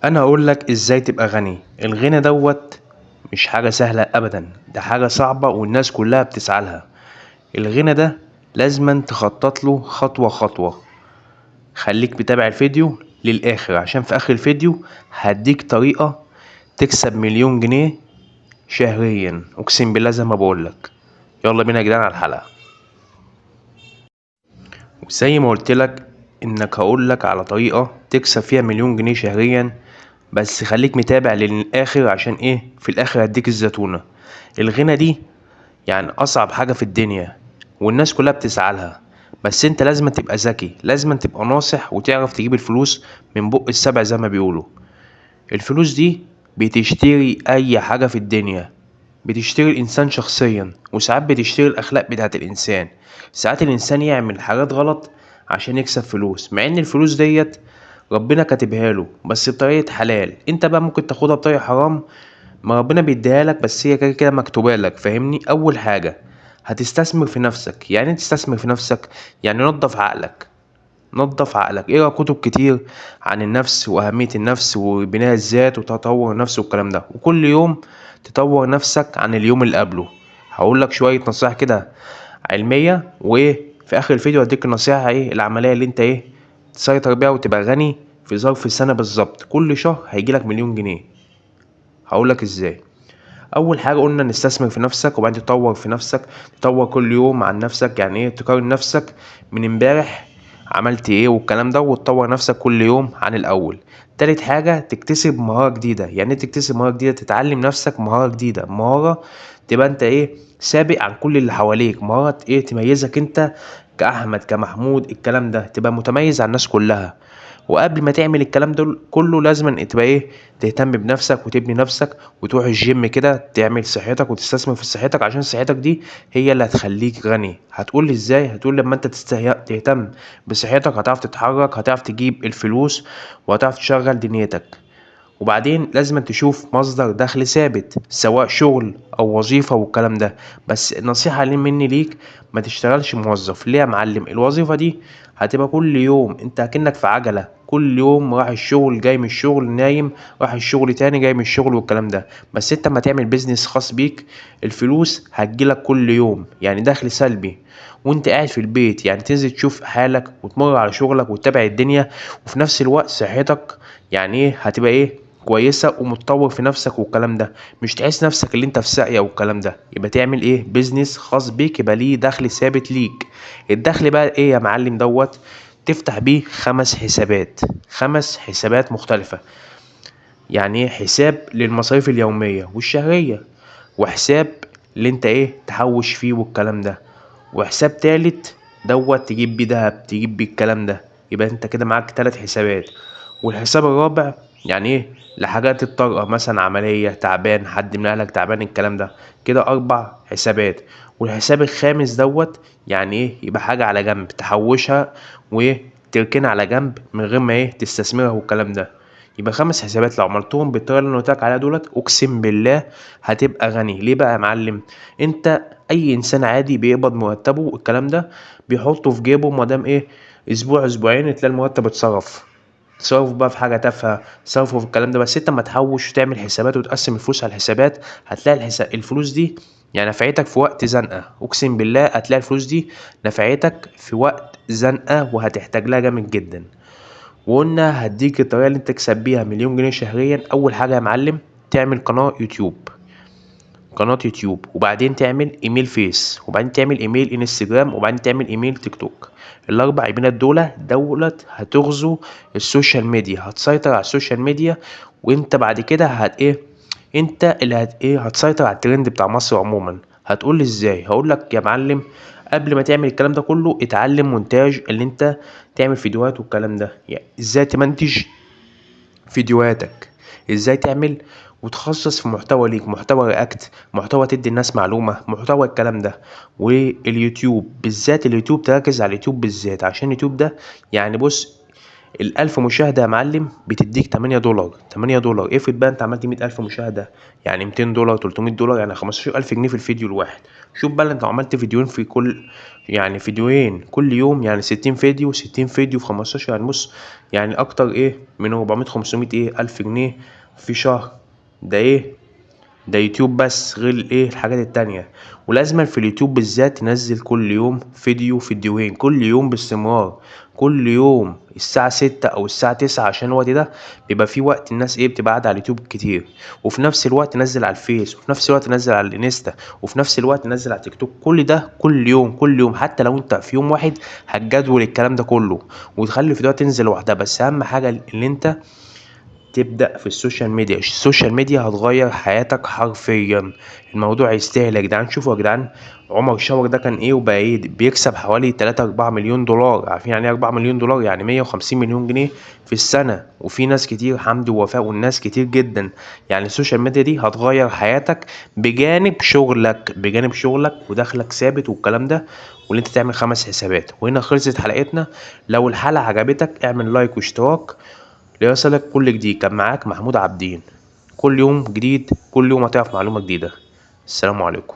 انا هقول لك ازاي تبقى غني. الغنى دوت مش حاجة سهلة ابدا، ده حاجة صعبة والناس كلها بتسعى لها. الغنى ده لازما تخطط له خطوة خطوة. خليك متابع الفيديو للاخر عشان في اخر الفيديو هديك طريقة تكسب 1,000,000 جنيه شهريا، اقسم بالله زي ما بقولك. يلا بينا يا جدعان على الحلقة. وزي ما قلت لك انك هقول لك على طريقة تكسب فيها 1,000,000 جنيه شهريا، بس خليك متابع للاخر عشان ايه؟ في الاخر هديك الزتونة. الغنى دي اصعب حاجة في الدنيا والناس كلها بتسعى لها، بس انت لازم تبقى ذكي، لازم تبقى ناصح وتعرف تجيب الفلوس من بق السبع زي ما بيقولوا. الفلوس دي بتشتري اي حاجة في الدنيا، بتشتري الانسان شخصيا، وساعات بتشتري الاخلاق بتاعت الانسان. ساعات الانسان يعمل حاجات غلط عشان يكسب فلوس، مع ان الفلوس ديت ربنا كاتبها له بس بطريقة حلال. انت بقى ممكن تاخدها بطريقة حرام، ما ربنا بيديها لك بس هي كده كده مكتوبة لك، فاهمني؟ اول حاجة هتستثمر في نفسك. يعني ايه تستثمر في نفسك؟ يعني نظف عقلك، نظف عقلك، اقرا كتب كتير عن النفس واهمية النفس وبناء الذات وتطور النفس والكلام ده، وكل يوم تطور نفسك عن اليوم اللي قبله. هقول لك شوية نصائح كده علمية، وايه في اخر الفيديو هديك النصيحة ايه العملية اللي انت ايه تسيطر بيها وتبقى غني في ظرف سنة بالظبط. كل شهر هيجي لك 1,000,000 جنيه. هقول لك ازاي. اول حاجة قلنا نستثمر في نفسك، وبعدين تطور في نفسك، تطور كل يوم عن نفسك. يعني ايه؟ تقارن نفسك من امبارح عملت ايه والكلام ده، وتطور نفسك كل يوم عن الاول. تالت حاجة تكتسب مهارة جديدة. يعني ايه تكتسب مهارة جديدة؟ تتعلم نفسك مهارة جديدة، مهارة تبقى انت ايه سابق عن كل اللي حواليك، مهارة ايه تميزك انت كأحمد كمحمود الكلام ده، تبقى متميز عن الناس كلها. وقبل ما تعمل الكلام ده كله لازم تبقى ايه تهتم بنفسك وتبني نفسك وتروح الجيم كده، تعمل صحتك وتستثمر في صحتك، عشان صحتك دي هي اللي هتخليك غني. هتقول لي ازاي؟ هتقول لما انت تهتم بصحتك هتعرف تتحرك، هتعرف تجيب الفلوس، وهتعرف تشغل دنيتك. وبعدين لازم تشوف مصدر دخل ثابت، سواء شغل او وظيفة والكلام ده. بس النصيحة اللي مني ليك ما تشتغلش موظف. ليه يا معلم؟ الوظيفة دي هتبقى كل يوم انت اكنك في عجلة، كل يوم رايح الشغل جاي من الشغل نايم، رايح الشغل تاني جاي من الشغل والكلام ده. بس انت ما تعمل بيزنس خاص بيك الفلوس هتجيلك كل يوم، يعني دخل سلبي وانت قاعد في البيت. يعني تنزل تشوف حالك وتمر على شغلك وتتابع الدنيا، وفي نفس الوقت صحتك يعني ايه هتبقى ايه كويسة ومتطور في نفسك والكلام ده، مش تحس نفسك اللي انت في ساقية والكلام ده. يبقى تعمل ايه بيزنس خاص بيك، يبقى ليه دخل ثابت ليك. الدخل بقى ايه يا معلم دوت؟ تفتح بيه 5 حسابات، 5 حسابات مختلفة. يعني ايه؟ حساب للمصاريف اليومية والشهرية، وحساب اللي انت ايه تحوش فيه والكلام ده، وحساب تالت دوت تجيب بيه دهب، تجيب بيه الكلام ده. يبقى انت كده معاك 3 حسابات. والحساب الرابع يعني ايه لحاجات الطارئة، مثلا عملية، تعبان، حد من اهلك تعبان، الكلام ده. كده 4 حسابات. والحساب الخامس دوت يعني ايه يبقى حاجة على جنب تحوشها وتركنها على جنب من غير ما ايه تستثمرها والكلام ده. يبقى 5 حسابات لو عملتهم بالطريقة اللي انا قلت لك عليها دولت اقسم بالله هتبقى غني. ليه بقى يا معلم؟ انت اي انسان عادي بيقبض مرتبه والكلام ده بيحطه في جيبه، ما دام ايه اسبوع اسبوعين تلاقي المرتب اتصرف، تصرف بقى في حاجة تافهة، صرفه في الكلام ده. بس انت ما تحوش وتعمل حسابات وتقسم الفلوس على الحسابات، هتلاقي الفلوس دي نفعتك في وقت زنقة، اقسم بالله هتلاقي الفلوس دي نفعتك في وقت زنقة وهتحتاج لها جامد جدا. وقلنا هديك الطريقة اللي انت تكسب بيها 1,000,000 جنيه شهريا. اول حاجة يا معلم تعمل قناة يوتيوب، قناة يوتيوب، وبعدين تعمل ايميل فيس، وبعدين تعمل ايميل انستجرام، وبعدين تعمل ايميل تيك توك. الاربع ايميلات دول دولت هتغزو السوشيال ميديا، هتسيطر على السوشيال ميديا، وانت بعد كده هت ايه، انت اللي هت ايه، هتسيطر على الترند بتاع مصر عموما. هتقول لي ازاي؟ هقول لك يا معلم قبل ما تعمل الكلام ده كله اتعلم مونتاج، اللي انت تعمل فيديوهات والكلام ده، يعني ازاي تمنتج فيديوهاتك، ازاي تعمل وتخصص في محتوى ليك، محتوى رياكت، محتوى تدي الناس معلومة، محتوى الكلام ده. واليوتيوب بالذات، اليوتيوب تركز على اليوتيوب بالذات، عشان اليوتيوب ده ال1000 مشاهدة يا معلم بتديك $8، $8. افرض بقى انت عملت 100,000 مشاهدة، يعني $200، $300، يعني 15,000 جنيه في الفيديو الواحد. شوف بقى انت عملت فيديوهين في كل، يعني فيديوهين كل يوم، يعني 60 فيديو، 60 فيديو في 15، يعني بص يعني اكتر ايه من 400، 500 ايه 1000 جنيه في شهر. ده ايه؟ ده يوتيوب بس، غير ايه الحاجات التانية. ولازما في اليوتيوب بالذات تنزل كل يوم فيديو، فيديوهين كل يوم باستمرار، كل يوم الساعة 6 أو الساعة 9، عشان الوقت ده بيبقى فيه وقت الناس ايه بتبقى قاعدة على اليوتيوب كتير. وفي نفس الوقت نزل على الفيس، وفي نفس الوقت نزل على الانستا، وفي نفس الوقت نزل على التيك توك. كل ده كل يوم، كل يوم، حتى لو انت في يوم واحد هتجدول الكلام ده كله وتخلي الفيديوهات تنزل لوحدها. بس اهم حاجة اللي انت تبدأ في السوشيال ميديا. السوشيال ميديا هتغير حياتك حرفيا، الموضوع يستاهل يا جدعان. شوفوا يا جدعان عمر شاور ده كان ايه وبقى ايه، بيكسب حوالي 3-4 مليون دولار. عارفين يعني ايه 4 مليون دولار؟ يعني 150 مليون جنيه في السنة. وفي ناس كتير، حمدي ووفاء والناس كتير جدا. يعني السوشيال ميديا دي هتغير حياتك بجانب شغلك، بجانب شغلك ودخلك ثابت والكلام ده، واللي انت تعمل 5 حسابات. وهنا خلصت حلقتنا. لو الحلقة عجبتك اعمل لايك واشتراك ليصلك كل جديد. كان معاك محمود عابدين، كل يوم جديد، كل يوم هتعرف معلومة جديدة. السلام عليكم.